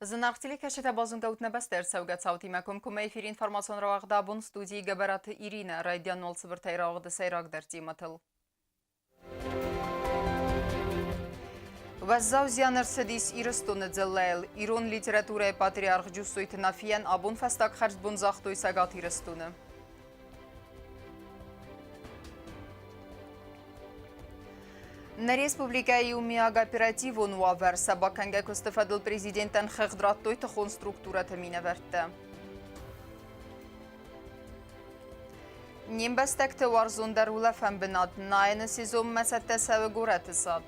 Зынаргъ телекӕсджытӕ, базонгӕ ут нӕ бӕстӕ ӕрцӕугӕ цаутимӕ комкоммӕ эфиры информацион рауагъд абон студийы Гӕбӕраты Иринӕ райдиан цыбыртӕй рауагъды сӕйрагдӕр темӕтыл. Уӕззау зиан ӕрцыдис Ирыстоны дзыллӕйыл. Ирон литературӕйы патриарх Джусойты Нафийӕн абон фӕстаг хӕрзбон загътой Цӕгат Ирыстоны. Нӕ республикӕйы иумиаг оперативон уавӕр сӕ бакӕнгӕ куысты фӕдыл президентӕн хыгъд радтой тыхон структурӕты минӕвӕрттӕ. Не мбӕстӕгты уарзондӕр улӕфӕн бынат найыны сезонмӕ цӕттӕ цӕуы горӕты цад.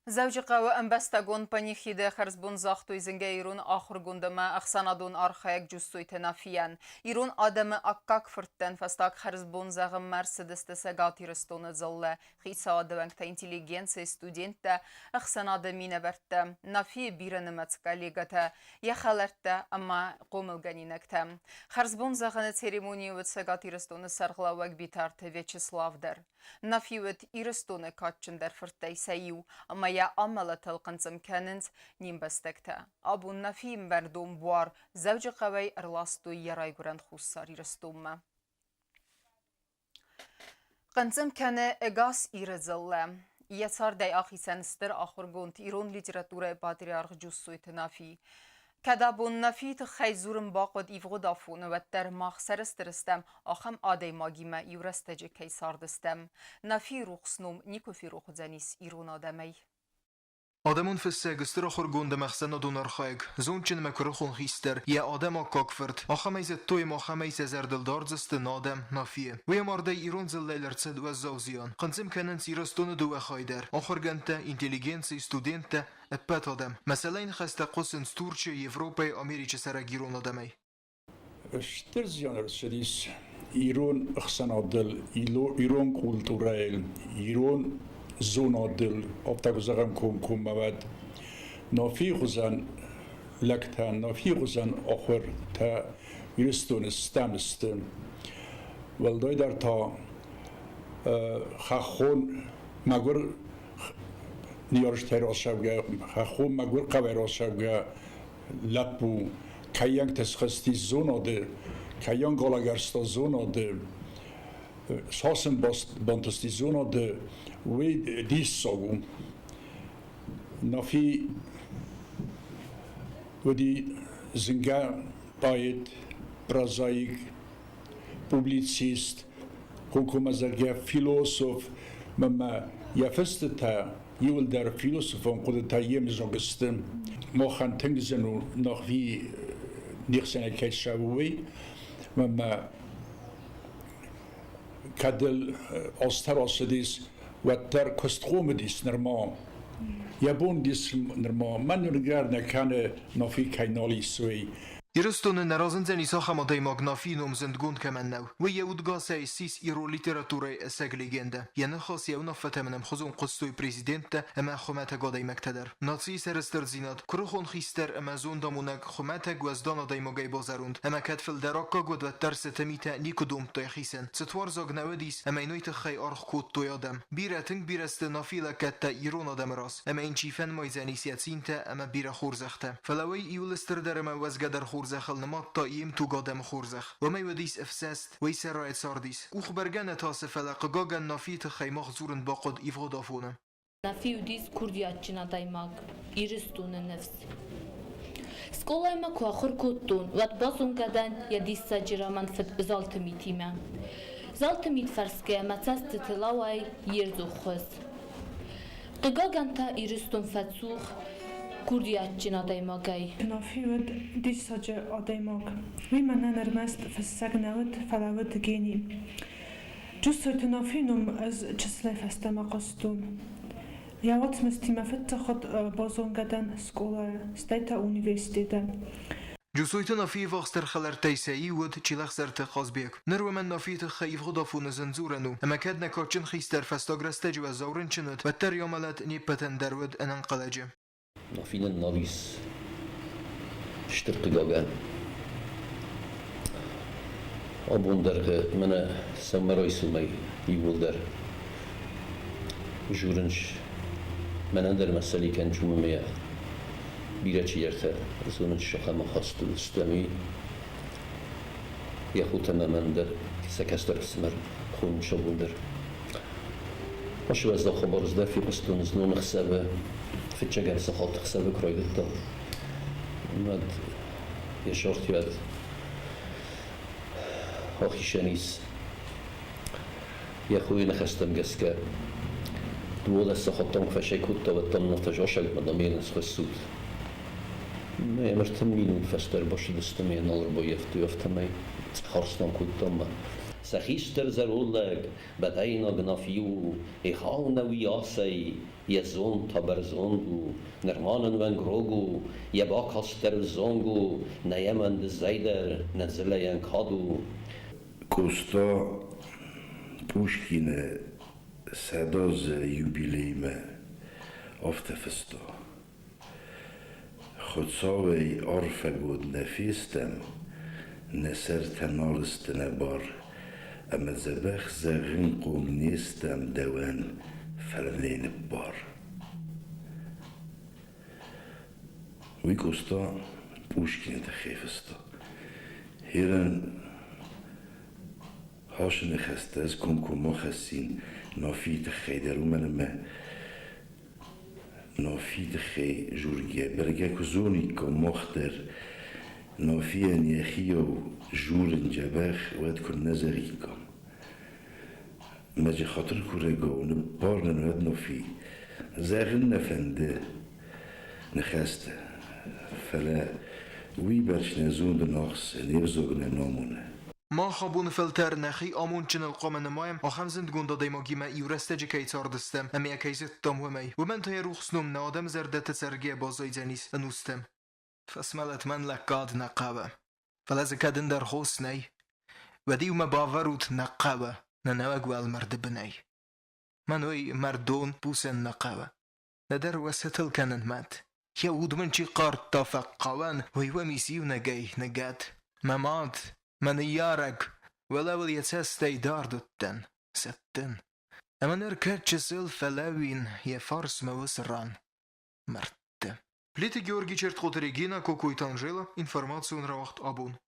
Дзӕуджыхъӕуы ӕмбӕстагон панихидӕ хӕрзбон загътой зынгӕ ирон ахуыргонд ӕмӕ ӕхсӕнадон архайӕг Джуссойты Нафийӕн. Ирон адӕмы аккаг фырттӕн фӕстаг хӕрзбон зӕгъынмӕ ӕрцыдысты Цӕгат Ирыстоны дзыллӕ, хицауады уӕнгтӕ, интеллигенцийы студенттӕ, ӕхсӕнады минӕвӕрттӕ, Нафийы бирӕнымӕц коллегӕтӕ, йӕ хӕлӕрттӕ ӕмӕ хъомылгӕнинӕгтӕ. Хӕрзбон зӕгъыны церемонийы уыд Цӕгат Ирыстоны сӕргълӕууӕг Битарты Вячеслав дӕр. Нафи уыд Ирыстоны кадджындӕр фырттӕй сӕ иу, ӕмӕ йӕ амӕлӕтыл хъынцъым кӕнынц не мбӕстӕгтӕ. Абон Нафийы мӕрдон буар Дзӕуджыхъӕуӕй ӕрластой йӕ райгуырӕн Хуссар Ирыстонмӕ. Хъынцъым кӕны ӕгас Иры дзыллӕ. Йӕ цардӕй ахицӕн стыр ахуыргонд ирон литературӕйы патриарх Джуссойты Нафи. Кӕд абон Нафийы тыххӕй дзурын бахъуыд ивгъуыд афоны, уӕддӕр мах сӕрыстыр стӕм, ахӕм адӕймагимӕ иу рӕстӕджы кӕй цардыстӕм. Нафийы рухс ном никуы ферох уыдзӕнис ирон адӕмӕй. Адӕмон фыссӕг, стыр ахуыргонд ӕмӕ ӕхсӕнадон архайӕг, зондджын ӕмӕ куырыхон хистӕр, йӕ адӕм аккаг фырт, ахӕмӕй зыдтой ӕмӕ ахӕмӕй сӕ зӕрдыл дардзысты нӕ адӕм, Нафийы. Уый амардӕй ирон дзыллӕйыл ӕрцыд уӕззау зиан. Хъынцъым кӕнынц Ирыстоны дыууӕ хай дӕр: ахуыргӕндтӕ, интеллигенци, студенттӕ, ӕппӕт адӕм. Мӕсӕлӕйы ныхӕстӕ хъуысынц Турчы, Европӕйы, Америчы цӕрӕг ирон адӕмӕй. Стыр зиан ӕрцыдис ирон ӕхсӕнадыл, ирон культурӕйыл, ирон зонадыл, афтӕ куы зӕгъӕм комкоммӕ, уӕд Нафийы хуызӕн лӕгтӕ, Нафийы хуызӕн ахуыртӕ Ирыстоны стӕм сты. Уӕлдайдӕр та хӕххон мӕгуыр ныййарджытӕй рацӕугӕ, хӕххон мӕгуыр хъӕуӕй рацӕугӕ лӕппу кӕйӕнгтӕ схызти зонады, кӕйӕнг алӕгӕрста зонады, цас ын бантысти зонады, уый диссаг у. Нафи уыди зынгӕ поэт, прозаик, публицист, комкоммӕзӕгъгӕ философ, ӕмӕ йӕ фыстытӕ иуылдӕр философон хъуыдытӕ йе мзог сты. Махӕн тынг зын у нӕхи не хсӕнӕй кӕй ссӕуы, уый, ӕмӕ кӕд ыл азтӕ рацыдис, уӕддӕр куыстхъом уыдис нырма. Йӕ бон уыдис нырма. Мӕн уырнгӕ нӕ кӕны, Нафи кӕй нал ис, уый. Ирыстоны нӕ разындзӕнис ахӕм адӕймаг Нафийы ном зындгонд кӕмӕн нӕу. Уый йӕ удгасӕй ссис ирон литературӕйы ӕцӕг легендӕ. Йӕ ныхас, йӕ уынаффӕтӕм ын ӕмхуызон хъуыстой президенттӕ ӕмӕ хуымӕтӕг адӕймӕгтӕ дӕр. Нацийы сӕрыстырдзинад, куырыхон хистӕр ӕмӕ зондамонӕг хуымӕтӕг уӕздан адӕймагӕй базӕронд, ӕмӕ кӕд фылдӕр аккаг уыд, уӕддӕр цыты митӕ никуы домдта йӕхицӕн. Цытуарзаг нӕ уыдис, ӕмӕ йын уый тыххӕй аргъ кодтой адӕм. Бирӕ, тынг бирӕ сты Нафийы лӕггӕдтӕ ирон адӕмы раз, ӕмӕ йын чи фӕнымайдзӕнис йӕ цинтӕ ӕмӕ бирӕ хорзӕхтӕ. Фӕлӕ уый иуыл стырдӕр ӕмӕ уӕзгӕдӕр хорзӕхыл нымадта йе мтуг адӕмы хорзӕх. Уымӕй уыдис ӕфсӕст, уый сӕрайӕ цардис. Къух бӕргӕ нӕ тасы, фӕлӕ хъыгагӕн Нафийы тыххӕй мах дзурын бахъуыд ивгъуыд афоны. Нафи уыдис курдиатджын адӕймаг, Ирыстоны ныфс. Скъолайы куы ахуыр кодтон, уӕд базонгӕ дӕн йӕ диссаджы роман фыд Залты митимӕ. Залты мит фӕрсгӕ мӕ цӕстытыл ауайы йе рдзох хуыз. Хъыгагӕн та Ирыстон фӕцух курдиатджын адӕймагӕй. Нафи уыд диссаджы адӕймаг. Уый мӕнӕн ӕрмӕст фыссӕг нӕ уыд, фӕлӕ уыд гени. Джусойты Нафийы ном ӕз чысылӕй фӕстӕмӕ хъуыстон. Йӕ уацмыстимӕ фыццаг хатт базонгӕ дӕн скъолайы, стӕй та университеты. Джусойты Нафийы вахстдӕр хӕлӕрттӕй сӕ иу уыд Чилӕхсӕрты Хъазбег. Ныр уымӕн Нафийы тыххӕй ивгъуыд афоны зын дзурӕн у, ӕмӕ кӕд нӕ кадджын хистӕр фӕстаг рӕстӕджы уӕззау рынчын уыд, уӕддӕр йӕ мӕлӕт не ппӕтӕн дӕр уыд ӕнӕнхъӕлӕджы. Нафинӕн налис стыр хъыгагӕн. Абондӕргъы мӕнӕ сӕумӕрайсомӕй иууылдӕр журынц мӕнӕн дӕр мӕсӕли кӕнчумы ме бирӕ чидӕртӕ зонынц сӕхӕм ахасты уыдысты ӕмӕ йӕ хотӕ ӕмӕ мӕн дӕр сӕ кӕстӕр ӕфсымӕр хонынц абон дӕр. Ацы уӕззау хабар ӕз дӕр фехъуыстон знон ӕхсӕвы, фыццӕгӕм сахат ӕхсӕвы куы райдыдта, уӕд йӕ сӕртиуӕд ахицӕн ис. Йӕ хойы ныхӕстӕм гӕсгӕ, 12 сахаттӕм куы фӕсӕй кодта, уӕд дам ын афтӕ засагмӕ дам йе схӕссут. Мӕ 30 минут фӕстӕ ӕрбацыдысты ӕмӕ йӕ нал ӕрбаййӕфтой, афтӕмӕй хардз кодтам ма. Сӕ хистӕр зӕронд лӕг, бӕдӕйнаг Нафи у, егъау нӕуи асӕй, йӕ зонд та бӕрзонд у, нырма нын уӕнгрог у, йӕ бакаст дӕр ӕвзонг у, нӕ йӕм ӕндызӕй дӕр, нӕ дзыллӕйӕн кад у. Къоста Пушкины сӕдӕазы юбилеймӕ афтӕ фыста: Хуыцауӕй арфӕгонд нӕ фестӕм, нӕ сӕртӕ нал сты нӕ бар, ӕмӕ дзӕбӕх зӕгъынхъом не стӕм дӕуӕн, фӕлӕ нӕ ныббар. Уый Къоста Пушкины тыххӕй фыста. Херӕн хасы ныхӕстӕ ӕз комкоммӕ хӕссин Нафийы тыххӕй дӕр, уымӕн ӕмӕ Нафийы тыххӕй жургӕ бӕргӕ куы зониккам мах дӕр, Нафийӕн йӕхийау журын дзӕбӕх, уӕд куыннӕ зӕгъиккам. Мӕджы хатыр курӕгау ныббар нын уӕд Нафи, зӕгъын нӕ фӕнды ныхӕстӕ, фӕлӕ уыйбӕрц нӕ зонд нӕ ахсы, не взаг нӕ намоны. Мах абоны фӕлтӕр нӕхи амондджыныл хъуамӕ нымайӕм, ахӕм зындгонд адӕймагимӕ иу рӕстӕджы кӕй цардыстӕм ӕмӕ йӕ кӕй зыдтам, уымӕй. Уымӕн та йӕ рухс ном нӕ адӕмы зӕрдӕты цӕргӕ баззайдзӕнис ӕнустӕм. Фӕсмӕлӕт мӕн лӕггад нӕ хъӕуы, фӕлӕ дзы кӕд ӕндӕр хос нӕй, уӕд-иу мӕ бавӕрут нӕ хъӕуы, нӕ нӕуӕг уӕлмӕрды бынӕй. Мӕн уый мӕрдон буцӕн нӕ хъӕуы. Нӕдӕр уӕ цытыл кӕнын мӕт. Йӕ уд мын чи хъардта фӕхъхъауӕн, уый уӕм ис иунӕгӕй ныгӕд. Мӕ мад, мӕ ныййарӕг, уӕлӕуыл йӕ цӕстӕй дард уыдтӕн, сӕттын. Ӕмӕ ныр кӕд чысыл фӕлӕууин йӕ фарсмӕ уыцы ран, мӕрдты. Плиты Георгий Чертхъоты Регина, Кокойты Анжела, информацион рауагъд абон.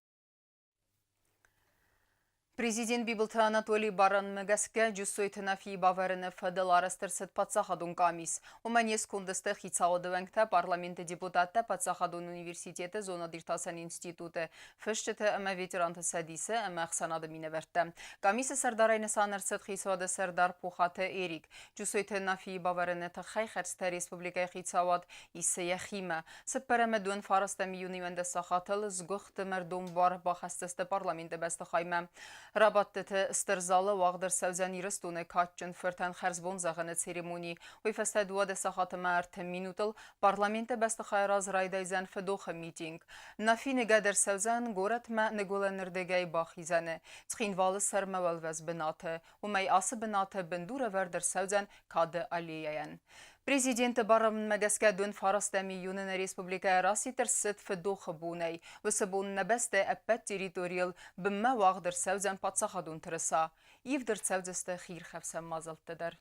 Президент Бибылты Анатолий барӕнмӕ гӕсгӕ Джуссойты Нафийы бавӕрыны фӕдыл арӕзт ӕрцыд паддзахадон къамис. Уымӕн йе сконды сты хицауады уӕнгтӕ, парламенты депутаттӕ, паддзахадон университеты, зонад-иртасӕн институты, фысджыты ӕмӕ ветеранты цӕдисы ӕмӕ ӕхсӕнады минӕвӕрттӕ. Къамисы сӕрдарӕй нысан ӕрцыд хицауады сӕрдар Пухаты Эрик. Джусойты Нафийы бавӕрыны тыххӕй хӕрдзтӕ республикӕйы хицауад исы йӕхимӕ. Цыппӕрӕмы дон фарастӕм июны 11 сахатыл сгуыхт мӕрдон бар бахӕсдзысты парламенты бӕстыхаймӕ. Рабадтыты стыр залы уагъд ӕрцӕудзӕн Ирыстоны кадджын фыртӕн хӕрзбон зӕгъыны церемони. Уый фӕстӕ 12 сахатмӕ 3 минутыл парламенты бӕстыхайы раз райдайдзӕн фыдохы митинг. Нафи ныгӕд ӕрцӕудзӕн горӕтмӕ ныгуылӕнырдыгӕй бахизӕны, Цхинвалы сӕрмӕ уӕлвӕз бынаты. Уымӕй ацы бынаты бындурӕвӕрд ӕрцӕудзӕн Кады аллеяйӕн. Президенты барамындмӕ гӕсгӕ дон фарастӕм июны нӕ республикӕйы расидт ӕрцыд фыдохы бонӕй. Уыцы бон нӕ бӕстӕйы ӕппӕт территорийыл бынмӕ уагъд ӕрцӕудзӕн паддзахадон тырыса. Ивд ӕрцӕудзысты хиирхӕфсӕн мадзӕлттӕ дӕр.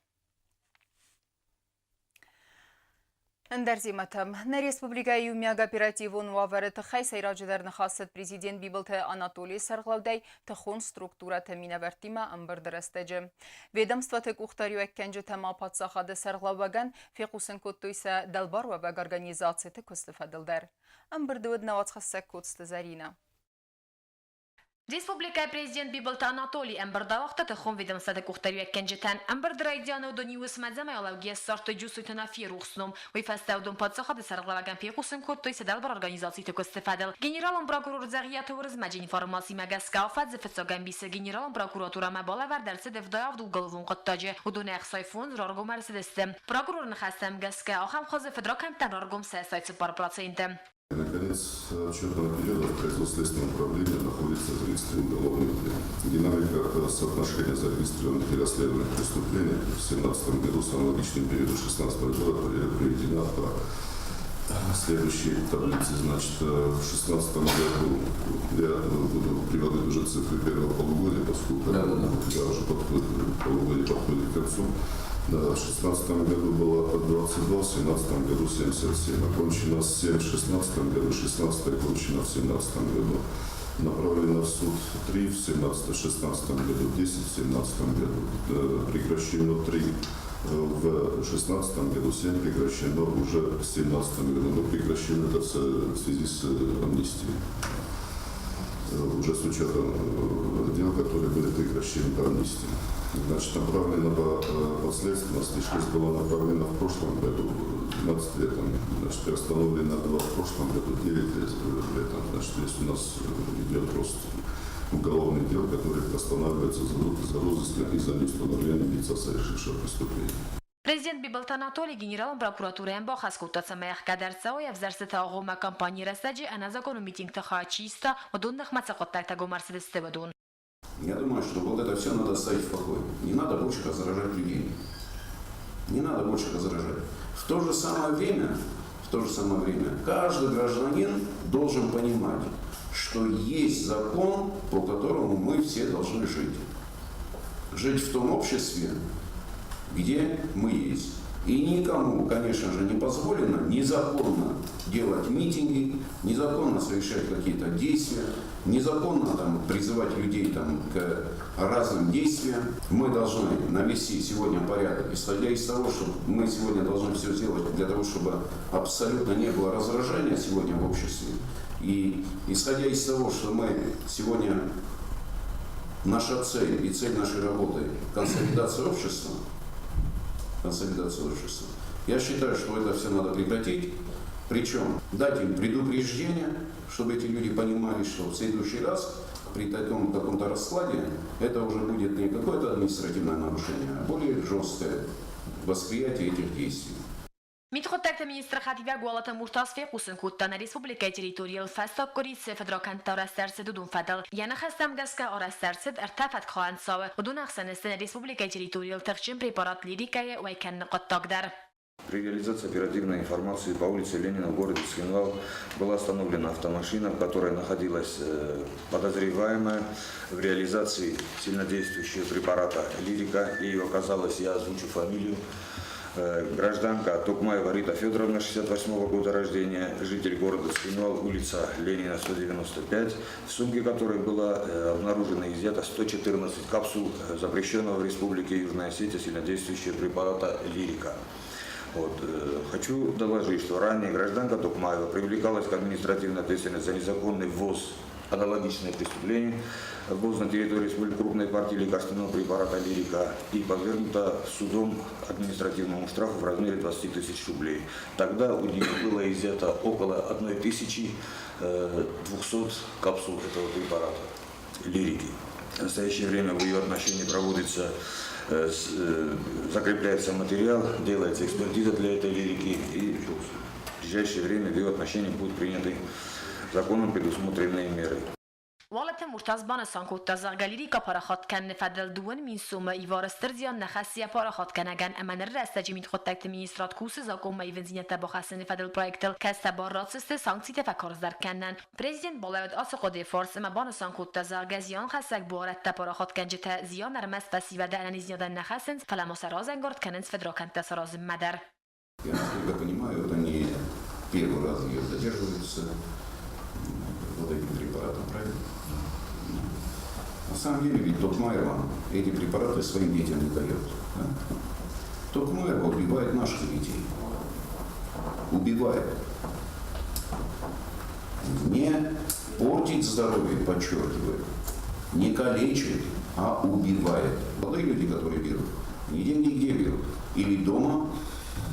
Ӕндӕр темӕтӕм. Нӕ республикӕйы иумиаг оперативон уавӕры тыххӕй сӕйраджыдӕр ныхас цыд президент Бибылты Анатолийы сӕргълӕудӕй тыхон структурӕты минӕвӕрттимӕ ӕмбырды рӕстӕджы. Ведомствоты къухдариуӕггӕнджытӕ ма паддзахады сӕргълӕууӕгӕн фехъусын кодтой сӕ дӕлбаруӕвӕг организациты куысты фӕдыл дӕр. Ӕмбырды уыд нӕ уацхӕссӕг Коцты Зӕринӕ. Республикӕйы президент Бибылты Анатолий ӕмбырд ауагъта тыхон ведомствоты къухдариуӕггӕнджытӕн. Ӕмбырды райдианы уыдон иу уысмӕ лӕугӕ ссардтой Джусойты Нафийы рухс ном. Уый фӕстӕ уыдон паддзахады сӕргълӕууӕгӕн фехъусын кодтой сӕ дӕлбар организациты куысты фӕдыл. Генералон прокурор Дзӕгъиаты Уырызмӕджы информацимӕ гӕсгӕ афӕдзы фыццаг ӕмбисы генералон прокуратурӕмӕ балӕвӕрд ӕрцыд 77 уголовон хъуыддаджы. Уыдон 65 раргом ӕрцыдысты. Прокуроры ныхӕстӕм гӕсгӕ, ахӕм хуызы фыдракӕндтӕн раргом сӕ 64%. На конец отчетного периода в производстве Следственного управления находится 33 уголовных дела. Динамика соотношения зарегистрированных и расследованных преступлений в 2017 году с аналогичным периодом 2016 года приведена по следующей таблице. Значит, в 2016 году, я буду приводить уже цифры первого полугодия, поскольку да, да, да. уже подходит, полугодие подходит к концу. Да, в 2016 году было 22, в 2017 году 77. Окончено 7 в 2016 году, 16 окончено в 2017 году. Направлено в суд 3 в 17, в 16 году, 10 в 2017 году. Прекращено 3 в 2016 году, 7 прекращено уже в 2017 году. Но прекращено это в связи с амнистией. Уже с учетом дел, которые были прекращены по амнистии. Значит, направлено по подследственности, 6 было направлено в прошлом году, 12 летом, значит, приостановлено 2 в прошлом году, 9 летом. Значит, здесь у нас идет рост уголовных дел, которые приостанавливаются за розыск и за неустановление лица, совершившего преступление. Президент Бибылты Анатолий генералон прокуратурӕйӕн бахӕс кодта, цӕмӕй ӕхгӕд ӕрцӕуой ӕвзӕрстыты агъоммӕ кампанийы рӕстӕджы ӕнӕзакъонон митингты хайад чи иста, уыдон ныхмӕ цы хъуыддӕгтӕ гом ӕрцыдысты, уыдон. Я думаю, что вот это все надо оставить в покое. Не надо больше раздражать людей. Не надо больше раздражать. В то же самое время, в то же самое время, каждый гражданин должен понимать, что есть закон, по которому мы все должны жить. Жить в том обществе, где мы есть. И никому, конечно же, не позволено незаконно делать митинги, незаконно совершать какие-то действия, незаконно там, призывать людей там, к разным действиям. Мы должны навести сегодня порядок, исходя из того, что мы сегодня должны все сделать для того, чтобы абсолютно не было раздражения сегодня в обществе. И исходя из того, что мы сегодня, наша цель и цель нашей работы – консолидация общества, консолидация общества. Я считаю, что это все надо прекратить. Причем дать им предупреждение, чтобы эти люди понимали, что в следующий раз при таком каком-то раскладе это уже будет не какое-то административное нарушение, а более жесткое восприятие этих действий. Мидхъуыддӕгты министры хӕдивӕг Уалыты Муртаз фехъусын кодта, нӕ республикӕйы территорийыл фӕстаг къуыри цы фыдракӕндтӕ арӕзт ӕрцыд, уыдон фӕдыл. Йӕ ныхӕстӕм гӕсгӕ арӕзт ӕрцыд ӕртӕ фӕткхалӕн цауы. Уыдон ӕхсӕн сты нӕ республикӕйы территорийыл тыхджын препарат Лирикӕйы уӕй кӕныны хъуыддаг дӕр. При реализации оперативной информации по улице Ленина в городе Цхинвал была остановлена автомашина, в которой находилась подозреваемая в реализации сильнодействующего препарата «Лирика». Ею оказалась, я озвучу фамилию, гражданка Токмаева Рита Федоровна, 68 года рождения, житель города Цхинвал, улица Ленина, 195, в сумке которой было обнаружено и изъято 114 капсул запрещенного в Республике Южная Осетия сильнодействующего препарата «Лирика». Вот. Хочу доложить, что ранее гражданка Токмаева привлекалась к административной ответственности за незаконный ввоз, аналогичное преступление, ввоз на территорию республики крупной партии лекарственного препарата «Лирика» и подвергнута судом административному штрафу в размере 20 тысяч рублей. Тогда у нее было изъято около 1200 капсул этого препарата «Лирики». В настоящее время в ее отношении проводится, закрепляется материал, делается экспертиза для этой лирики, и в ближайшее время в ее отношении будут приняты законом предусмотренные меры. Уалыты Муртаз банысан кодта, зӕгъгӕ, Лирика парахат кӕныны фӕдыл 2 000 сомы ивары стыр зиан нӕ хӕссы йӕ парахатгӕнӕгӕн ӕмӕ ныры рӕстӕджы мидхъуыддӕгты министрад кусы закъонмӕ ивындзинӕдтӕ бахӕссыны фӕдыл проектыл, кӕцытӕ бар ратдзысты санкцитӕ фӕкарздӕр кӕнынӕн. Президент балӕууыд ацы хъуыдыйы фарс ӕмӕ банысан кодта, зӕгъгӕ, зианхӕссӕг буарадтӕ парахатгӕнджытӕ зиан ӕрмӕст фӕсивӕды ӕнӕниздзинадӕн нӕ хӕссынц, фӕлӕ ма сӕ разӕнгард кӕнынц фыдракӕндтӕ саразынмӕ дӕр. Я, насколько понимаю, это не первый раз ее задерживаются вот этим препаратом, правильно? На самом деле ведь Токмаева эти препараты своим детям не дает. Да? Токмаева убивает наших детей. Убивает. Не портит здоровье, подчеркиваю, не калечит, а убивает. Молодые люди, которые берут, они деньги где берут? Или дома,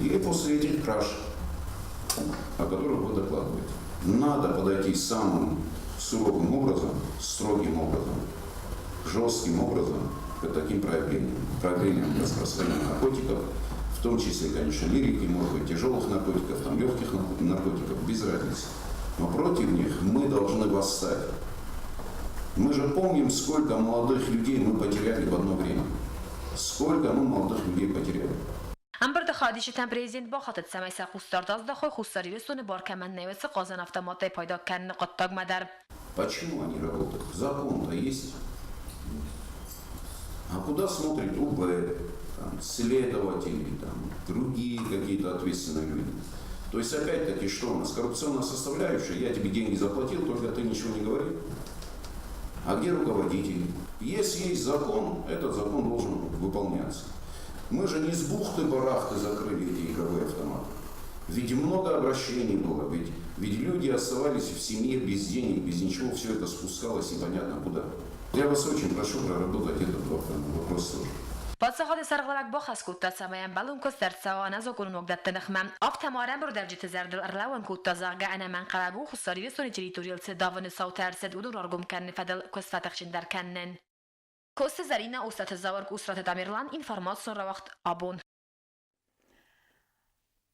или после этих краж, о которых вы докладываете. Надо подойти самым суровым образом, строгим образом, жестким образом к таким проявлениям. Проявлениям распространения наркотиков, в том числе, конечно, лирики, может быть, тяжелых наркотиков, там, легких наркотиков, без разницы. Но против них мы должны восстать. Мы же помним, сколько молодых людей мы потеряли в одно время. Сколько мы молодых людей потеряли. Ӕмбырды хайадисджытӕм президент бахатыд, цӕмӕй сӕ хъусдард аздахой Хуссар Ирыстоны бар кӕмӕн нӕй, уыцы хъазӕн автоматтӕй пайда кӕныны хъуыддагмӕ дӕр. Почему они работают? Закон-то есть. А куда смотрит УБ, там, следователи, там, другие какие-то ответственные люди? То есть, опять-таки, что у нас? Коррупционная составляющая. Я тебе деньги заплатил, только ты ничего не говори. А где руководители? Если есть закон, этот закон должен выполняться. Мы же не с бухты-барахты закрыли эти игровые автоматы. Ведь много обращений было, ведь люди оставались в семье без денег, без ничего, все это спускалось непонятно куда. Я вас очень прошу проработать этот вопрос тоже. Паддзахады сӕргълӕууӕг бахӕс кодта, цӕмӕй ӕмбӕлон куыст ӕрцӕуа ӕнӕзакъонон ногдӕтты ныхмӕ. Афтӕ ма ӕрӕмбырдуӕвджыты зӕрдыл ӕрлӕууын кодта, зӕгъгӕ, ӕнӕмӕнгхъӕуӕг у Хуссар Ирыстоны территорийыл цы давыны цаутӕ ӕрцыд, уыдон раргом кӕныны фӕдыл куыст фӕтыхджындӕр кӕнынӕн. Коцты Зӕринӕ, Остъаты Зауыр, Къусраты Тамерлан, информацион рауагъд Абон.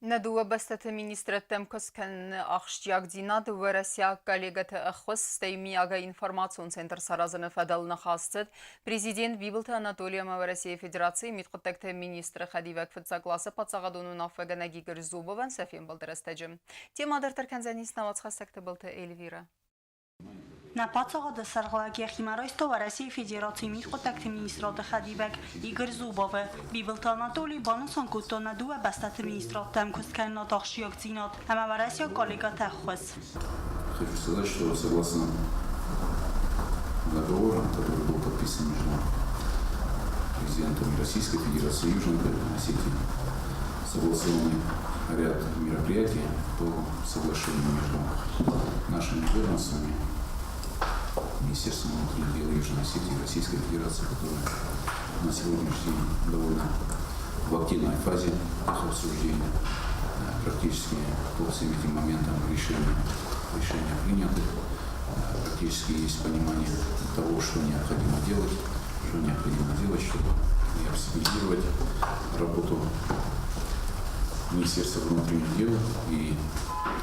Нӕ дыууӕ бӕстӕты министрӕдтӕм куыст кӕныны ахсджиагдзинад уӕрӕсейаг коллегӕты ӕххуыс, стӕй иумиагӕй информацион центр саразыны фӕдыл ныхас цыд президент Бибылты Анатоли ӕмӕ Уӕрӕсейы Федерацийы мидхъуыддӕгты министры хӕдивӕг фыццаг классы паддзахадон уынаффӕгӕнӕг Игорь Зубовӕн сӕ фембӕлды рӕстӕджы. Темӕ дарддӕр кӕндзӕнис науӕдзхӕссӕг Тыбылты Эльвирӕ. Нӕ паддзахады сӕргълӕууӕг йӕхимӕ райста Уӕрӕсейы Федерацийы мидхъуыддӕгты министрады хӕдивӕг Игорь Зубовы. Бибылты Анатолий банысан кодта нӕ дыууӕ бӕстӕты министрадтӕм куысткӕнынады ахсджиагдзинад ӕмӕ уӕрӕсейаг коллегӕты ӕххуыс. Хочу сказать, что согласно договорам, который был подписан между президентами Российской Федерации и Южной Осетии, согласованы ряд мероприятий по соглашению между нашими ведомствами, Министерством внутренних дел Южной Осетии и Российской Федерации, которая на сегодняшний день довольно в активной фазе их обсуждения. Практически по всем этим моментам решения приняты. Практически есть понимание того, что необходимо делать, что необходимо делать, чтобы и оптимизировать работу Министерства внутренних дел и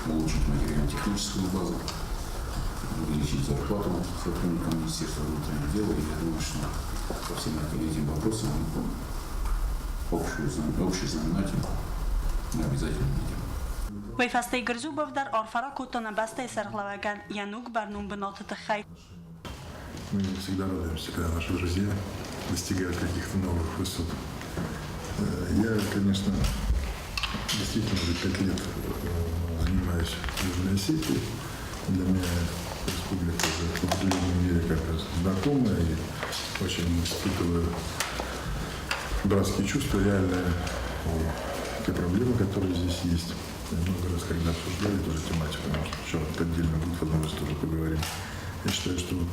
улучшить материально-техническую базу, увеличить зарплату сотрудникам Министерства внутренних дел. И я думаю, что по всем этим вопросам общий знаменатель мы обязательно найдем. Уый фӕстӕ Игорь Зубов дӕр арфӕ ракодта нӕ бӕстӕйы сӕргълӕууӕгӕн йӕ ног бӕрнон бынаты тыххӕй. Мы всегда радуемся, когда наши друзья достигают каких-то новых высот. Я, конечно, действительно уже 5 лет занимаюсь Южной Осетией. Для меня республика уже в определенной мере как знакомая и очень испытываю братские чувства реальные, и те проблемы, которые здесь есть. Много раз, когда обсуждали тоже тематику, может, еще отдельно будет возможность тоже поговорим. Я считаю, что вот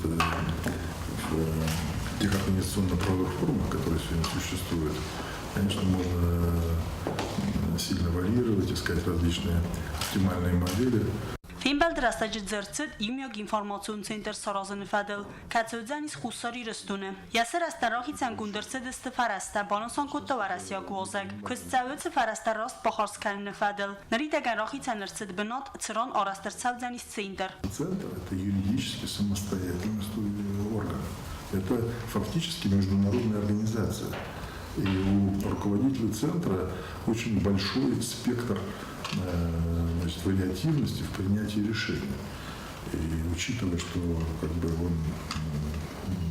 в тех организационно-правовых формах, которые сегодня существуют, конечно, можно сильно варьировать, искать различные оптимальные модели. Фембӕлды рӕстӕджы дзырд цыд иумиаг информацион центр саразыны фӕдыл, кӕцы уыдзӕнис Хуссар Ирыстоны. Йӕ сырӕзтӕн рахицӕнгонд ӕрцыдысты фӕрӕзтӕ, банысан кодта уӕрӕсейаг уазӕг. Куыст цӕуы уыцы фӕрӕзтӕ раст бахардз кӕныны фӕдыл. Ныридӕгӕн рахицӕн ӕрцыд бынат, цыран арӕзт ӕрцӕудзӕнис центр. Центр – это юридически самостоятельный орган. Это фактически международная организация. И у руководителя центра очень большой спектр, значит, вариативности в принятии решений. И учитывая, что как бы он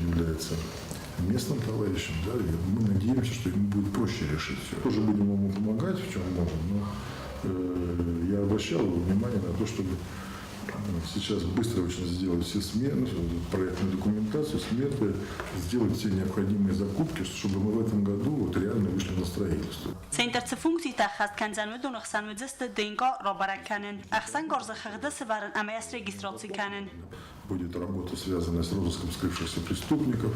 является местным товарищем, да, и мы надеемся, что ему будет проще решить все. Тоже будем ему помогать, в чем можем, но я обращал его внимание на то, чтобы сейчас быстро очень сделать все сметы, проектную документацию, сметы, сделать все необходимые закупки, чтобы мы в этом году вот реально вышли на строительство. Центр цы функцитӕ ӕххӕст кӕндзӕн, уыдоны хсӕн уыдзысты ДНК рабӕрӕг кӕнын, ӕхсӕнгарзы хыгъды сӕвӕрын ӕмӕ йӕ срегистраци кӕнын. Будет работа, связанная с розыском скрывшихся преступников.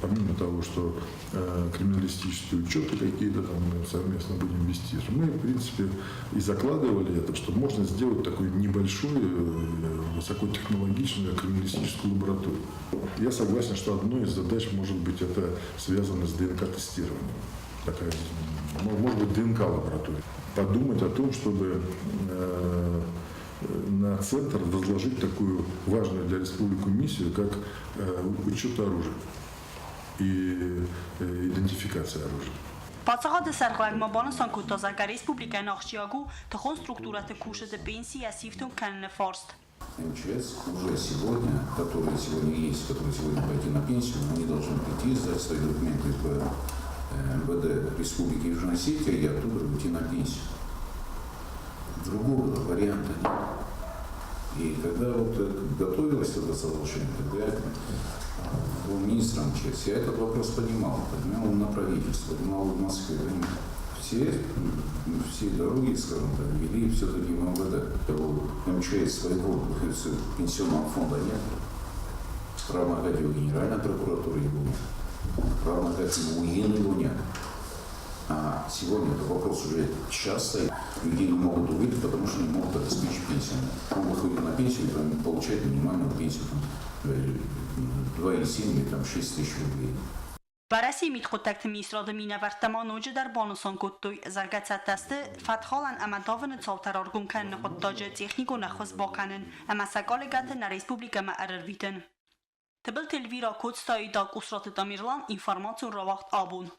Помимо того, что криминалистические учеты какие-то там мы совместно будем вести. Мы, в принципе, и закладывали это, что можно сделать такую небольшую, высокотехнологичную криминалистическую лабораторию. Я согласен, что одной из задач может быть это связано с ДНК-тестированием. Такая, может быть, ДНК-лаборатория. Подумать о том, чтобы на центр возложить такую важную для республики миссию, как учет оружия и идентификация оружия. Паддзахады сӕргълӕууӕг ма банысан кодта, зӕгъгӕ, республикӕйӕн ахсджиаг у тыхон структурӕты кусджыты пенсийӕ сифтонг кӕныны фарст. МЧС уже сегодня, которые сегодня есть, которые сегодня пойти на пенсию, они должны прийти, сдать свои документы в МВД Республики Южная Осетия и оттуда уйти на пенсию. Другого варианта нет. И когда вот готовилось это соглашение, когда я был министром МЧС, я этот вопрос поднимал, поднимал на правительство, поднимал в Москве. Все дороги, скажем так, вели все-таки в МВД. У МЧС своего пенсионного фонда нет. Равно как и у Генеральной прокуратуры его нет. Равно как и у ИН его нет. А сегодня этот вопрос уже сейчас стоит. Людей не могут увидеть, потому что не могут обеспечить пенсию. Он выходит на пенсию и получает минимальную пенсию, там, 2,7 или там, 6 тысяч рублей. Уӕрӕсейы мидхъуыддӕгты министрады минӕвӕрттӕ ма ноджыдӕр банысан кодтой, зӕгъгӕ, цӕттӕ сты фӕткхалӕн ӕмӕ давыны цаутӕ раргом кӕныны хъуыддаджы техникон ӕххуыс бакӕнын ӕмӕ сӕ коллегӕты нӕ республикӕмӕ ӕрӕрвитын. Тыбылты Эльвира, Коцтайы Къусраты Тамерлан, информацион рауагъд абон.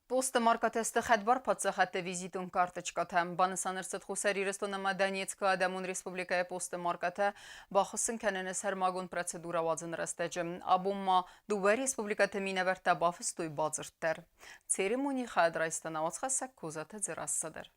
Посты маркӕтӕ сты хӕдбар паддзахадты визитон карточкӕтӕ. Банысан ӕрцыд Хуссар Ирыстон ӕмӕ Донецкы Адӕмон Республикӕйы посты маркӕтӕ бахуыссын кӕныны сӕрмагонд процедурӕ уадзыны рӕстӕджы. Абон ма дыууӕ республикӕты минӕвӕрттӕ бафыстой бадзырд дӕр. Церемони хайад райста науӕдзхӕссӕг Козаты Дзерассӕ дӕр.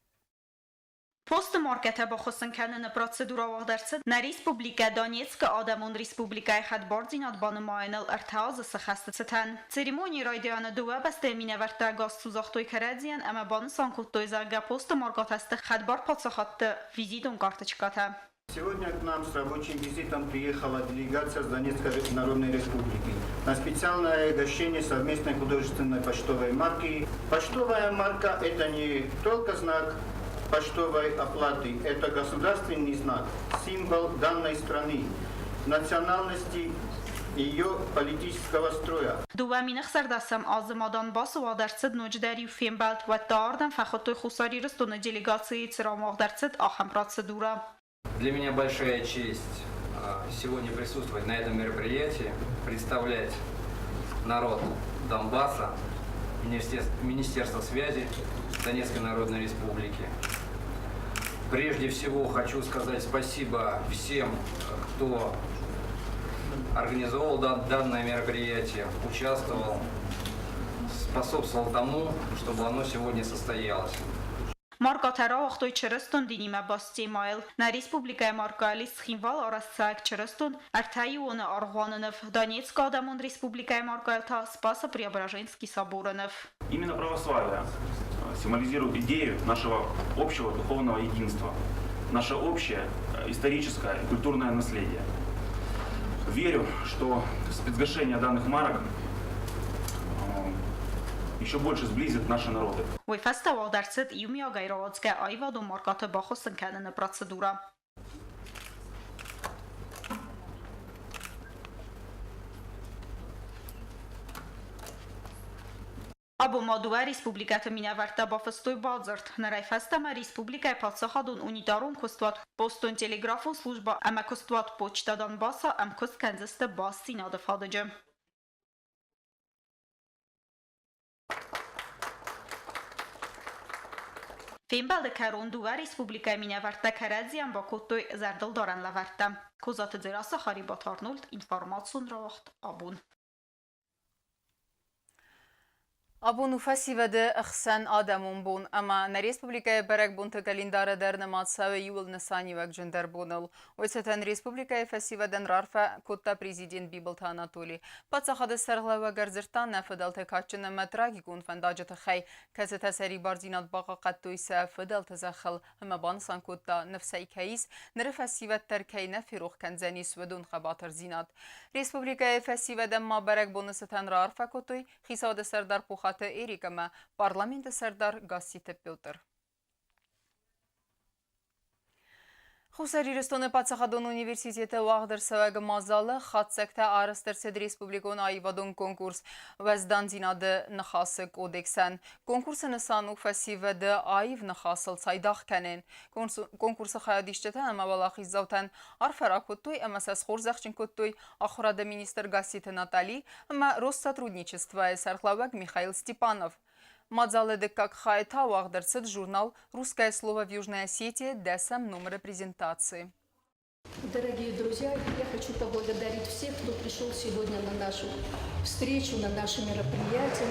Посты маркӕтӕ бахуыссын кӕныны процедурӕ уагъд ӕрцыд нӕ республикӕ Донецкы Адӕмон Республикӕйы хӕдбардзинад банымайыныл ӕртӕ азы цы хӕсты цытӕн. Церемонийы райдианы дыууӕ бӕстӕйы минӕвӕрттӕ газ загътой кӕрӕдзийӕн ӕмӕ банысан кодтой, зӕгъгӕ, посты маркӕтӕ сты хӕдбар паддзахадты визитон карточкӕтӕ. Сегодня к нам с рабочим визитом приехала делегация с Донецкой Народной Республики на специальное угощение совместной художественной почтовой марки. Почтовая марка – это не только знак почтовой оплаты, это государственный знак, символ данной страны, национальности ее политического строя. 2016 азы ма Донбассы уагъд ӕрцыд ноджыдӕр иу фембӕлд, уӕд та ардӕм фӕхуыдтой Хуссар Ирыстоны делегацийы, цыран уагъд ӕрцыд ахӕм процедурӕ. Для меня большая честь сегодня присутствовать на этом мероприятии, представлять народ Донбасса, Министерство связи Донецкой Народной Республики. Прежде всего хочу сказать спасибо всем, кто организовал данное мероприятие, участвовал, способствовал тому, чтобы оно сегодня состоялось. Маркӕтӕ рауагътой чырыстон динимӕ баст темӕйыл. Нӕ республикӕйы маркӕйыл ис Цхинвалы арӕзтцӕуӕг чырыстон ӕртӕиуоны аргъуаны ныв, Донецкы Адӕмон Республикӕйы маркӕйыл та Спасо-Преображенский соборы ныв. Именно православие символизирует идею нашего общего духовного единства, наше общее историческое и культурное наследие. Верю, что спецгашение данных марок еще больше сблизит наши народы. Уый фӕстӕ уагъд ӕрцыд иумиагӕй рауадзгӕ аивадон маркӕты бахуыссын кӕныны процедурӕ. Абон ма дыууӕ республикӕты минӕвӕрттӕ бафыстой бадзырд. Нырӕй фӕстӕмӕ республикӕйы паддзахадон унитарон куыстуат Постон-телеграфон службӕ ӕмӕ куыстуат Почта Донбасса ӕмкуыст кӕндзысты бастдзинады фадыджы. Фембӕлды кӕрон дыууӕ республикӕйы минӕвӕрттӕ кӕрӕдзийӕн бакодтой зӕрдылдарӕн лӕвӕрттӕ. Козаты Дзерассӕ, Харибаты Арнольд, информацион рауагъд абон. Абон у фӕсивӕды ӕхсӕн адӕмон бон ӕмӕ нӕ республикӕйы бӕрӕгбонты календарӕ дӕр нымад цӕуы иууыл нысаниуӕгджындӕр боныл. Уый цытӕн республикӕйы фӕсивӕдӕн рарфӕ кодта президент Бибылты Анатоли. Паддзахады сӕргълӕууӕг ӕрдзырдта нӕ фыдӕлты кадджын ӕмӕ трагикон фӕндаджы тыххӕй, кӕцытӕ сӕрибардзинад бахъахъхъӕдтой сӕ фыдӕлты зӕххыл ӕмӕ банысан кодта, ныфсӕй кӕй ис, ныры фӕсивӕд дӕр кӕй нӕ ферох кӕндзӕнис уыдон хъӕбатырдзинад. Республикӕйы фӕсивӕдӕн ма бӕрӕгбоны цытӕн раарфӕ кодтой Хицауады сӕрдар Пухаты Эрик ӕмӕ парламенты сӕрдар Гасситы Петр. Хуссар Ирыстоны паддзахадон университеты уагъд ӕрцӕуӕг мадзалы хатдзӕгтӕ арӕзт ӕрцыд республикон аивадон конкурс «Уӕздандзинады ныхасы кодексӕн». Конкурсы нысан у фӕсивӕды аив ныхасыл цайдагъ кӕнын. Конкурсы хайадисджытӕ ӕмӕ уӕлахиздзаутӕн арфӕ ракодтой ӕмӕ сӕ схорзӕхджын кодтой ахуырады министр Гасситы Натали ӕмӕ Россотрудничествойы сӕргълӕууӕг Михаил Степанов. Мадзалы дыккаг хайы та уагъд ӕрцыд журнал «Русское слово в Южной Осетии» дӕсӕм номеры презентаци. Дорогие друзья, я хочу поблагодарить всех, кто пришел сегодня на нашу встречу, на наше мероприятие.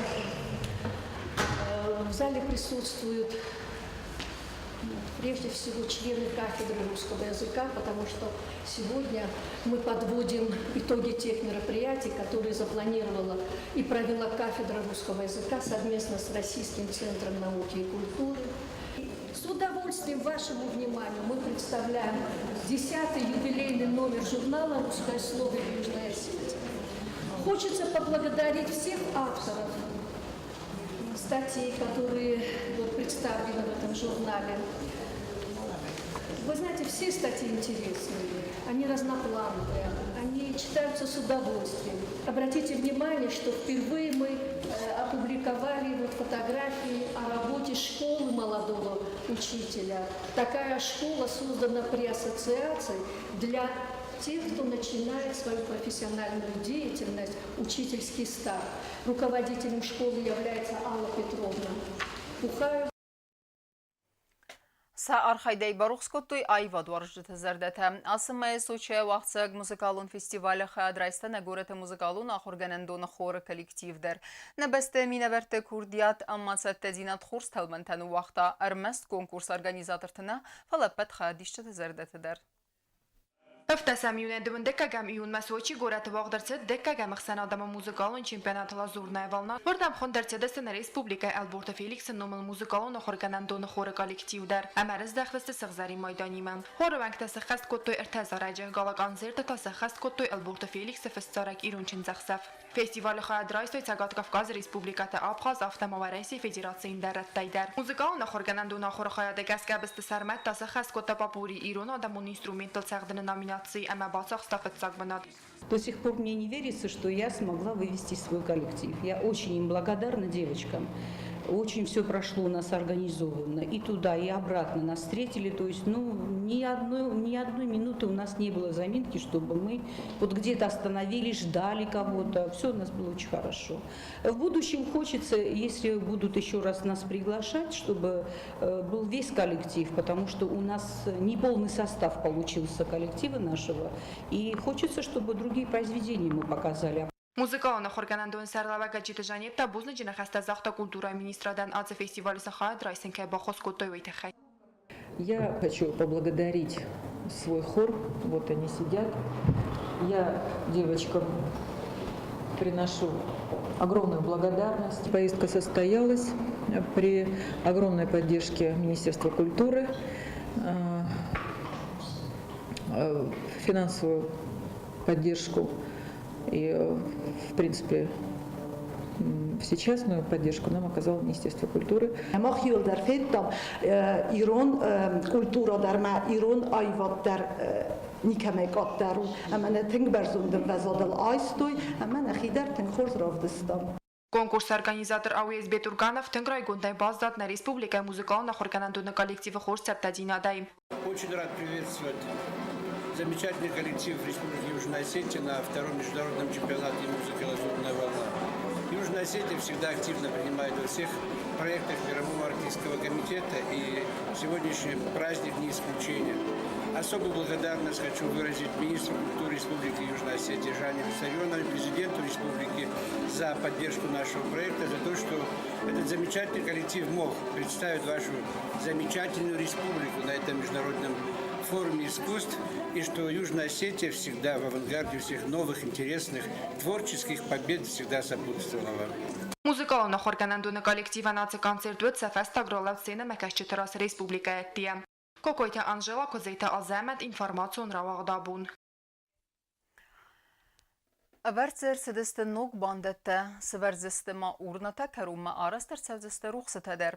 В зале присутствуют прежде всего члены кафедры русского языка, потому что сегодня мы подводим итоги тех мероприятий, которые запланировала и провела кафедра русского языка совместно с Российским центром науки и культуры. С удовольствием вашему вниманию мы представляем 10-й юбилейный номер журнала «Русское слово в Южной Осетии». Хочется поблагодарить всех авторов статей, которые вот представлены в этом журнале. Вы знаете, все статьи интересные, они разноплановые, они читаются с удовольствием. Обратите внимание, что впервые мы опубликовали вот фотографии о работе школы молодого учителя. Такая школа создана при ассоциации для тех, кто начинает свою профессиональную деятельность, учительский старт. Руководителем школы является Алла Петровна Пухаева. Сӕ архайдӕй барухс кодтой аивадуарзджыты зӕрдӕтӕ. Ацы мӕйы Сочийӕ уагъдцӕуӕг музыкалон фестивалы хайад райста нӕ горӕты музыкалон ахуыргӕнӕндоны хоры коллектив дӕр. Нӕ бӕстӕйы минӕвӕртты курдиат ӕмӕ цӕттӕдзинад хорз тӕлмӕнтӕ ныууагъта ӕрмӕст конкурсы организаторты нӕ, фӕлӕ ӕппӕт хайадисджыты зӕрдӕты дӕр. Ӕвддӕсӕм июнӕй дыууындӕккӕгӕм июнмӕ Сочийы горӕты уагъд ӕрцыд дыккӕгӕм ӕхсӕнадӕмон музыкалон чемпионат «Лазурная волна». Уырдӕм хуынд ӕрцыдысты нӕ республикӕйы Ӕлборты Феликсы номыл музыкалон ахуыргӕнӕндоны хоры коллектив дӕр ӕмӕ ӕрыздӕхтысты сыгъзӕрин майданимӕ. Хоры уӕнгтӕ сӕххӕст кодтой ӕртӕ зарӕджы, гала-концерты та сӕххӕст кодтой Ӕлборты Феликсы фыст зарӕг «Ирон чындзӕхсӕв». Фестивалы хайад райстой Цӕгат Кавказы республикӕты, Абхаз, афтӕ ма Уӕрӕсейы Федерацийы ӕндӕр рӕттӕй дӕр. Музыкалон ахуыргӕнӕндоны ахуыры хайады гӕсгӕ Бесты Сӕрмӕт та сӕххӕст кодта попурри ирон адӕмон инструменттыл цӕгъдыны номинацийы ӕмӕ бацахста фыццаг бынат. До сих пор мне не верится, что я смогла вывести свой коллектив. Я очень им благодарна, девочкам. Очень все прошло у нас организованно. И туда, и обратно нас встретили. То есть, ну, ни одной минуты у нас не было заминки, чтобы мы вот где-то остановились, ждали кого-то. Все у нас было очень хорошо. В будущем хочется, если будут еще раз нас приглашать, чтобы был весь коллектив, потому что у нас не полный состав получился коллектива нашего. И хочется, чтобы другие произведения мы показали. Музыкалон ахуыргӕнӕндоны сӕргълӕууӕг Гаджиты Жанетта бузныджы ныхӕстӕ загъта культурӕйы министрадӕн, ацы фестивалы сын хайад райсын кӕй баххуыс кодтой, уый тыххӕй. Я хочу поблагодарить свой хор. Вот они сидят. Я девочкам приношу огромную благодарность. Поездка состоялась при огромной поддержке Министерства культуры, финансовую поддержку и, в принципе, всечастную поддержку нам оказало Министерство культуры. Мах иууылдӕр федтам ирон культурӕ дӕр ӕмӕ ирон аивад дӕр никӕмӕй къаддӕр у ӕмӕ нӕ тынг бӕрзонд ӕмвӕзадыл айстой ӕмӕ нӕхи дӕр тынг хорз равдыстам. Конкурсы организатор Ауез Бетурганов тынг райгондӕй баззад нӕ республикӕйы музыкалон ахуыргӕнӕндоны коллективы хорз цӕттӕдзинадӕй. Очень рад приветствовать замечательный коллектив Республики Южная Осетия на втором международном чемпионате музыки «Лазурная волна». Южная Осетия всегда активно принимает во всех проектах Мирового арктического комитета, и сегодняшний праздник не исключение. Особую благодарность хочу выразить министру культуры Республики Южная Осетия Жанне Виссарионовне, президенту республики за поддержку нашего проекта, за то, что этот замечательный коллектив мог представить вашу замечательную республику на этом международном форуме искусств, и что Южная Осетия всегда в авангарде всех новых, интересных, творческих побед всегда сопутствовала вам. Музыкалон ахуыргӕнӕндоны коллективӕн ацы концерт уыд сӕ фӕстаг ралӕуд сценӕмӕкӕсджыты раз республикӕйы ӕддейӕ. Кокойты Анжела, Козайты Азӕмӕт, информацион рауагъд «Абон». Ӕвӕрд дзы ӕрцыдысты ног бандӕттӕ, сывӕрдзысты ма урнӕтӕ, кӕронмӕ арӕзт ӕрцӕудзысты рухсытӕ дӕр.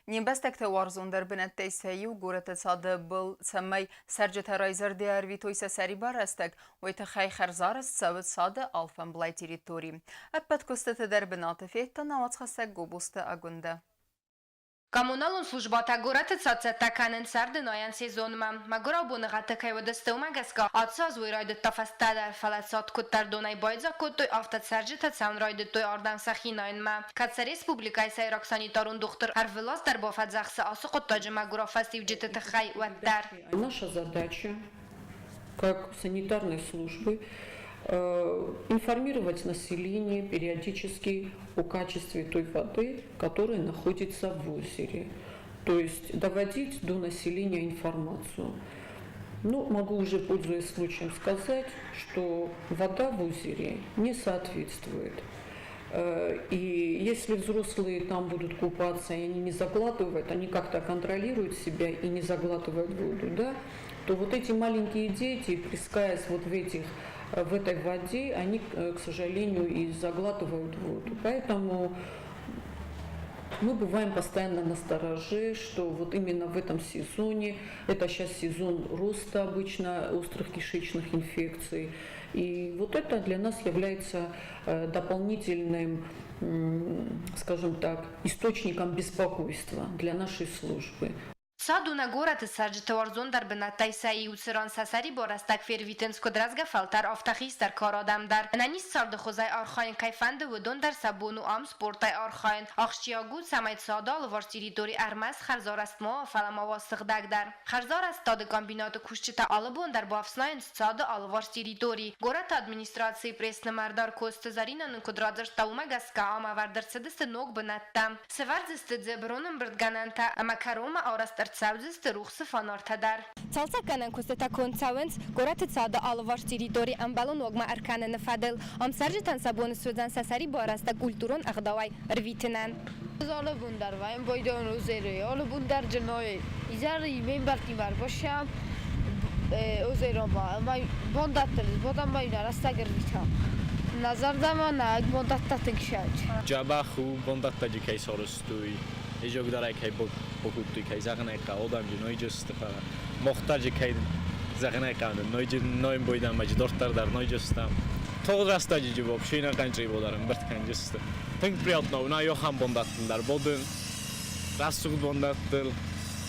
Не мбӕстӕгты уарзондӕр бынӕттӕй сӕ иу горӕты цады был, цӕмӕй цӕрджытӕ райзӕрдӕ ӕрвитой сӕ сӕрибар рӕстӕг, уый тыххӕй хӕрзарӕзт цӕуы цады алфӕмблай территори. Ӕппӕт куыстыты дӕр бынаты федта науӕдзхӕссӕг Гобозты Агуындӕ. Коммуналон службӕтӕ горӕты цӕттӕ кӕнынц сӕрды найӕн сезонмӕ. Мӕгуырау боныгъӕдтӕ кӕй уыдысты, уымӕ гӕсгӕ ацы аз уый райдыдта фӕстӕдӕр, фӕлӕ цад куыддӕр донӕй байдзаг кодтой, афтӕ цӕрджытӕ цӕуын райдыдтой ардӕм сӕхи найынмӕ. Кӕд сӕ республикӕйы сӕйраг санитарон дохтыр ӕрвылаз дӕр бафӕдзӕхсы ацы хъуыддаджы мӕгуырау фӕстиуджыты тыххӕй, уӕддӕр. Наша задача как санитарной службы информировать население периодически о качестве той воды, которая находится в озере. То есть доводить до населения информацию. Ну, могу уже, пользуясь случаем, сказать, что вода в озере не соответствует. И если взрослые там будут купаться, и они не заглатывают, они как-то контролируют себя и не заглатывают воду, да, то вот эти маленькие дети, плескаясь вот в этой воде, они, к сожалению, и заглатывают воду. Поэтому мы бываем постоянно настороже, что вот именно в этом сезоне, это сейчас сезон роста обычно острых кишечных инфекций, и вот это для нас является дополнительным, скажем так, источником беспокойства для нашей службы. Цад у нӕ горӕты цӕрджыты уарзондӕр бынӕттӕй сӕ иу, цыран сӕ сӕрибар рӕстӕг фервитынц куыд рӕзгӕ фӕлтӕр, афтӕ хистӕр кары адӕм дӕр. Ӕнӕниз царды хуызӕй архайын кӕй фӕнды, уыдон дӕр сӕ бон у ам спортӕй архайын. Ахсджиаг у, цӕмӕй цады алыварс территори ӕрмӕст хӕрзарӕзт ма уа, фӕлӕ ма уа сыгъдӕг дӕр. Хӕрзарӕзтады комбинаты кусджытӕ алы бон дӕр бафснайынц цады алыварс территори. Горӕты администрацийы пресс-нымӕрдар Коцты Зӕринӕ нын куыд радзырдта, уымӕ гӕсгӕ ам ӕвӕрд ӕрцыдысты ног бынӕттӕ. Сӕвӕрдзысты дзы бырон ӕмбырдгӕнӕнтӕ ӕмӕ кӕронмӕ арӕзт ӕрцӕудзысты рухсы фонартӕ дӕр. Цалцӕггӕнӕн куыстытӕ конд цӕуынц горӕты цады алыварс территори ӕмбӕлон уагмӕ ӕркӕныны фӕдыл. Ам цӕрджытӕн сӕ бон суыдзӕн сӕ сӕрибар рӕстӕг культурон ӕгъдауӕй ӕрвитынӕн. Алы бон дӕр вӕййӕм Бойдоны озеройы, алы бон дӕр Джынойы. Изӕры ме мбӕлттимӕ ӕрбассӕм озеромӕ ӕмӕ бондӕттыл бодӕмӕ нӕ рӕстӕг ӕрвитӕм. Нӕ зӕрдӕмӕ нӕ бондӕттӕ тынг сӕнч. Дзӕбӕх у бондӕттӕджы кӕй сарӕзтой, изӕгдарӕй кӕй бакодтой, кӕй зӕгъын ӕй хъӕуы, адӕмджы ноджы сты, фӕлӕ мохтаджы кӕй зӕгъын ӕй хъӕуы, ноджы ноембойдӕмӕ дарддӕр дӕр ноджы стӕм. Тагъд рӕстӕджы вообще ӕнӕхъӕн чъибо дӕр ӕмбырд кӕнджысты. Тынг приятно у, нӕ ахӕм бондӕттыл дӕр бодын, рӕсугъд бондӕттыл.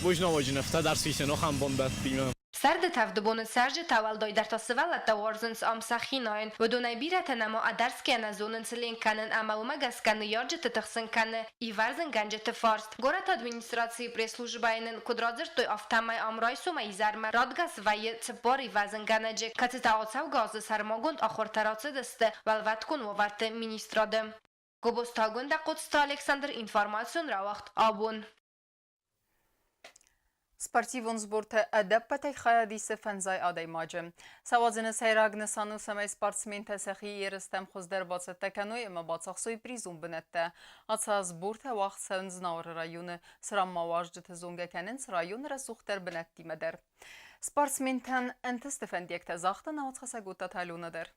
Бузныг нывтӕ дӕр сисын ахӕм бондӕттимӕ. Сӕрды тӕвды боны цӕрджытӕ, уӕлдайдӕр та сывӕллӕттӕ уарзынц ам сӕхи найын. Уыдонӕй бирӕтӕ нӕма ӕдӕрсгӕ нӕ зонынц ленк кӕнын ӕмӕ уымӕ гӕсгӕ ныййарджыты тыхсын кӕны ивӕрзынгӕнджыты фарст. Горӕты администрацийы пресс-службӕйы нын куыд радзырдтой, афтӕмӕй ам райсомӕй изӕрмӕ радгӕс вӕййы 40 ивӕзынгӕнӕджы, кӕцытӕ ацӕугӕ азы сӕрмагонд ахуыртӕ рацыдысты Уӕлвӕткон уавӕрты министрады. Гобозты Агуындӕ, Хъоцыты Александр, информацион рауагъд «Абон». Спортивон сбортӕ ӕдӕппӕтӕй хайад исы фӕндзай адӕймаджы. Сӕ уадзыны сӕйраг нысан у, цӕмӕй спортсментӕ сӕхи ерыстӕм хуыздӕр бацӕттӕ кӕной ӕмӕ бацахсой призон бынӕттӕ. Ацы аз сбортӕ уагъд цӕуынц Знауыры районы, цыран ма уазджыты зонгӕ кӕнынц районы рӕсугъддӕр бынӕттимӕ дӕр. Спортсментӕн ӕнтысты фӕндиӕгтӕ загъта науӕдзхӕссӕг Уттаты Алена дӕр.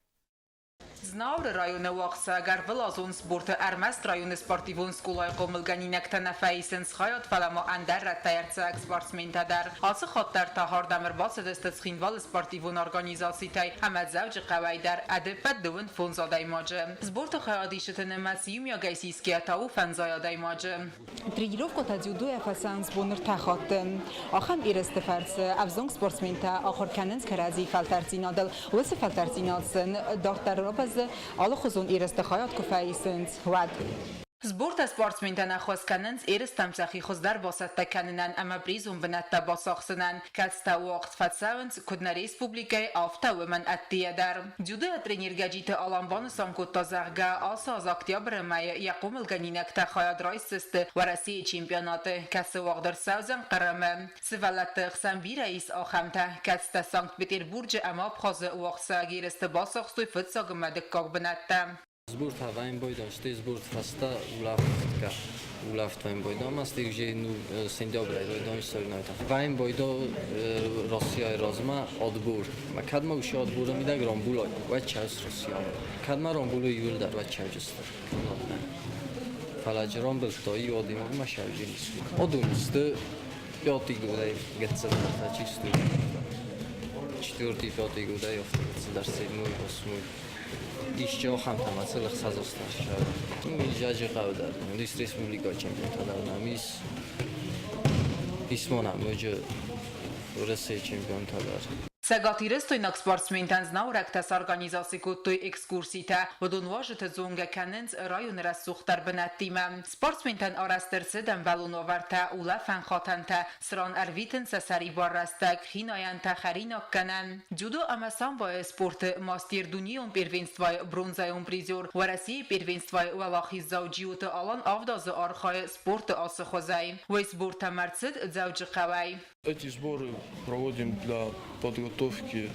Знауыры районы уагъдцӕуӕг ӕрвылазон сборты ӕрмӕст районы спортивон скъолайы хъомылгӕнинӕгтӕ нӕ фӕисынц хайад, фӕлӕ ма ӕндӕр рӕттӕй ӕрцӕуӕг спортсментӕ дӕр. Ацы хатт дӕр та ардӕм ӕрбацыдысты Цхинвалы спортивон организацитӕй ӕмӕ Дзӕуджыхъӕуӕй дӕр ӕдӕппӕт 25 адӕймаджы. Сборты хайадисджыты нымӕц иумиагӕй сисгӕ та у фӕндзай адӕймаджы. Тренировкӕтӕ дзюдойӕ фӕцӕуынц бон ӕртӕ хатты. Ахӕм ерысты фӕрцы ӕвзонг спортсментӕ ахуыр кӕнынц кӕрӕдзийы фӕлтӕрддзинадыл. Уыцы фӕлтӕрддзинад сын дарддӕр рабӕззы, алыхуызон ерысты хайад куы фӕисынц, уӕд. Сбортӕ спортсментӕн ӕххуыс кӕнынц ерыстӕм сӕхи хуыздӕр бацӕттӕ кӕнынӕн ӕмӕ призон бынӕттӕ бацахсынӕн, кӕцытӕ уагъд фӕцӕуынц куыд нӕ республикӕйы, афтӕ уымӕн ӕддейӕ дӕр. Дзюдойӕ тренер Гӕджиты Алан банысан кодта, зӕгъгӕ, ацы аз октябры мӕйы йӕ хъомылгӕнинӕгтӕ хайад райсдзысты Уӕрӕсейы чемпионаты, кӕцы уагъд ӕрцӕудзӕн Хъырымы. Сывӕллӕтты хсӕн бирӕ ис ахӕмтӕ, кӕцытӕ Санкт-Петербурджы ӕмӕ Абхазы уагъдцӕуӕг ерысты бацахстой фыццаг ӕмӕ дыккаг бынӕттӕ. Сборта военбойдон, сты сборт фаста улафтка. Улафт военбойдон, ма сты уже ну сентябрь ройдон соревнования. Военбойдо Россия разма отбор. Ма кадма уши отбора мидаг ромбулой, ва час Россия. Кадма ромбулой июл дар ва чавжист. Фалаҷ ромбул то и одимо ма шавжинис. Одунисты пятый годай гетцелдарта чистый. Четвертый, пятый годай гетцелдар седьмой, восьмой. Ишче ახამთა მაცელ ხსაზოსთან. ნუ იჟაჟი ყავდა, ის რესპუბლიკა ჩემპიონთა და მის ის მონა მოჯ Россия ჩემპიონთა და Цӕгатирыстойнаг спортсментӕн знауырӕгтӕ сорганизаци кодтой экскурситӕ. Уыдон уазджыты зонгӕ кӕнынц районы рӕсугъддӕр бынӕттимӕ. Спортсментӕн арӕзт ӕрцыд ӕмбӕлон уавӕртӕ, улӕфӕн хатӕнтӕ, цыран ӕрвитынц сӕ сӕрибар рӕстӕг, хинайӕнтӕ, хӕринаггӕнӕн. Дзюдо ӕмӕ самбойы спорты мастер, дунейон первенствойы бронзӕйон призер, Уӕрӕсейы первенствойы уӕлахиздзау Джиоты Алан 7 азы архайы спорты ацы хуызӕй. Уый сбортӕм ӕрцыд Дзӕуджыхъӕуӕй. Эти сборы проводим для подготовки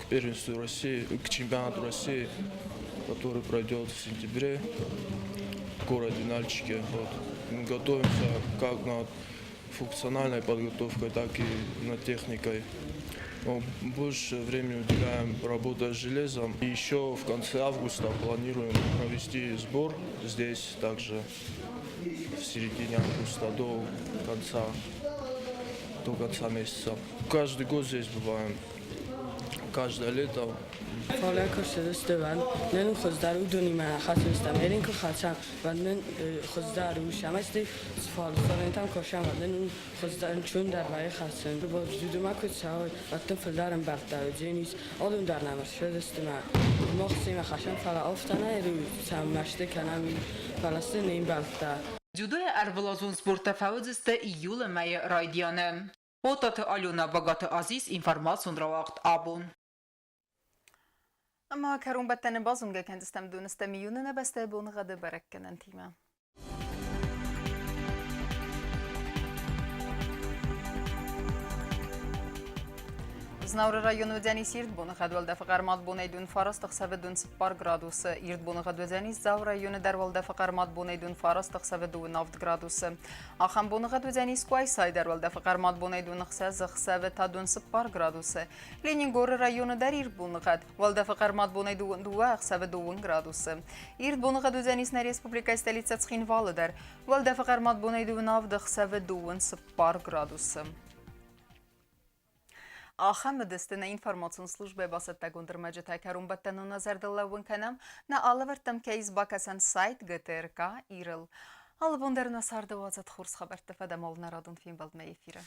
к первенству России, к чемпионату России, который пройдет в сентябре в городе Нальчике. Вот. Мы готовимся как над функциональной подготовкой, так и над техникой. Но больше времени уделяем работе с железом. И еще в конце августа планируем провести сбор здесь также в середине августа до конца месяца. Каждый год здесь бываем, каждое лето. Фалакосдыван, нен хуздары удунима хасустам, эринку хачам, ваннен хуздары ушамасти, фалсонентам кошам, ваннен хуздарын чундар вай хасен. Бо зудума куцаой, ваттен филдарым бартау, дженис, одун дар намар шөдестима. Мохсима хашам фала офтана эру саммашты канами фаластин им балта. Дзюдойӕ ӕрвылазон сбортӕ фӕуыдзысты июлы мӕйы райдианы. Отаты Алена, Багаты Азиз, информацион рауагъд «Абон». Ӕмӕ кӕронбӕттӕны базонгӕ кӕндзыстӕм доныстӕм июны нӕ бӕстӕйы боныгъӕды бӕрӕггӕнӕнтимӕ. Знауыры районы уыдзӕнис ирд боныгъӕд, уӕлдӕфы хъӕрмад бонӕй 9 ӕхсӕвы 14 градусы. Ирд боныгъӕд уыдзӕнис Дзауы районы дӕр, уӕлдӕфы хъӕрмад бонӕй 9 ӕхсӕвы 27 градусы. Ахӕм боныгъӕд уыдзӕнис Къуайсайы дӕр, уӕлдӕфы хъӕрмад бонӕй 6 ӕхсӕвы та 4 градусы. Ленингоры районы дӕр ирд боныгъӕд, уӕлдӕфы хъӕрмад бонӕй 2 ӕхсӕвы 2 градусы. Ирд боныгъӕд уыдзӕнис нӕ республикӕйы столицӕ Цхинвалы дӕр, уӕлдӕфы хъӕрмад бонӕй 7 ӕхсӕвы 24 градусы. Ахӕм уыдысты нӕ информацион службӕйы бацӕттӕгонд ӕрмӕджытӕ. Кӕронбӕттӕны нӕ зӕрдыл лӕууын кӕнӕм, нӕ алӕвӕрдтӕм кӕй ис бакӕсӕн сайт ГТРК Ирыл. Алы бон дӕр нӕ царды уадзӕд хорз хабӕртты фӕдӕмол нӕ радон фембӕлдмӕ эфиры.